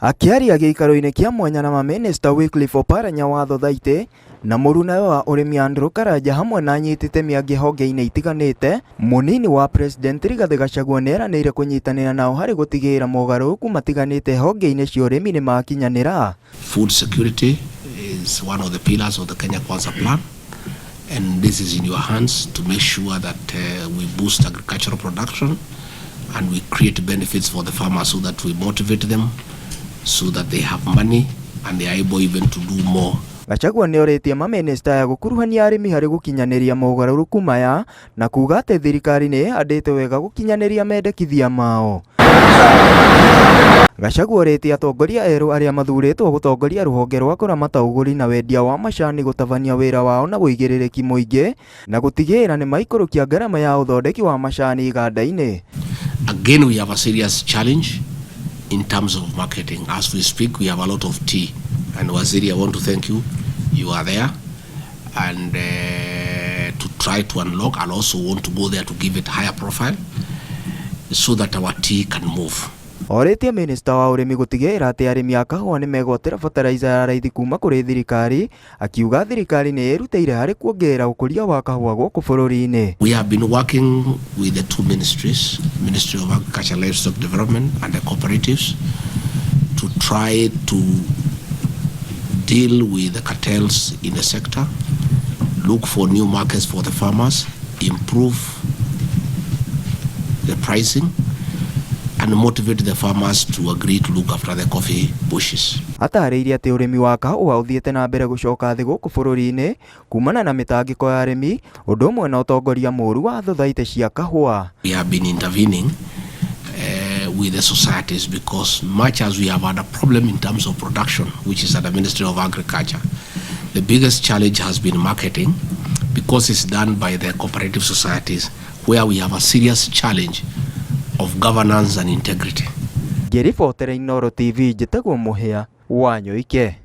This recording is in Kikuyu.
Akĩaria gĩikaro-inĩ kĩa mwanya na mamĩnĩsta Wycliffe Oparanya wa Thothaitĩ na mũrunawe wa ũrĩmi Andrew Karanja hamwe na anyiti itemi angĩ honge-inĩ itiganĩte, mũnini wa President Rigathĩ Gachagua nĩeranĩire kũnyitanĩra nao harĩ gũtigĩrĩra mogarũrũku matiganĩte honge-inĩ cia ũrĩmi nĩmakinyanĩra. Food security is one of the pillars of the Kenya Kwanza plan and this is in your hands to make sure that we boost agricultural production and we create benefits for the farmers so that we motivate them so that they have money and they are able even to do more. Gachagua nĩorĩtie mamĩnĩsta aya gũkuruhania arĩmi harĩ gũkinyanĩria mogarũrũku maya na kuga atĩ thirikari nĩ ĩhandĩte wega gũkinyanĩria mendekithia mao. Gachagua orĩtie atongoria erũ arĩa mathurĩtwo gũtongoria rũhonge rwa kũramata ũgũri na wendia wa macani gũtabania wĩra wao na ũigĩrĩrĩki mũingĩ na gũtigĩrĩra nĩmaikũrũkia ngarama ya ũthondeki wa macani iganda-inĩ. Again, we have a serious challenge in terms of marketing. As we speak, we have a lot of tea. And Waziri, I want to thank you. You are there. And to try to unlock, I also want to go there to give it higher profile so that our tea can move. Orĩtie minista wa ũrĩmi gũtigĩrĩra atĩ arĩmi a kahũa nĩ megwatĩra bataraitha ya raithi kuma kũrĩ thirikari, akiuga thirikari nĩ ĩrutĩire harĩ kuongerera ũkũria wa kahũa gũkũ bũrũri-inĩ. We have been working with the two ministries, Ministry of Agriculture, Livestock Development and the cooperatives, to try to deal with the cartels in the sector, look for new markets for the farmers, improve the pricing, and motivate the farmers to agree to look after the coffee bushes. Atarĩirie atĩ ũrĩmi wa kahũa ũthiĩte na mbere gũcoka thĩ gũkũ bũrũri-inĩ kumana na mĩtangĩko ya arĩmi, ũndũ ũmwe na ũtongoria mũũru wa thothaitĩ cia kahũa. We have been intervening with the societies because much as we have had a problem in terms of production, which is at the Ministry of Agriculture, the biggest challenge has been marketing because it's done by the cooperative societies where we have a serious challenge of governance and integrity. Ngĩribotera Inooro TV, njĩtagwo Mũhĩa wa Nyoike.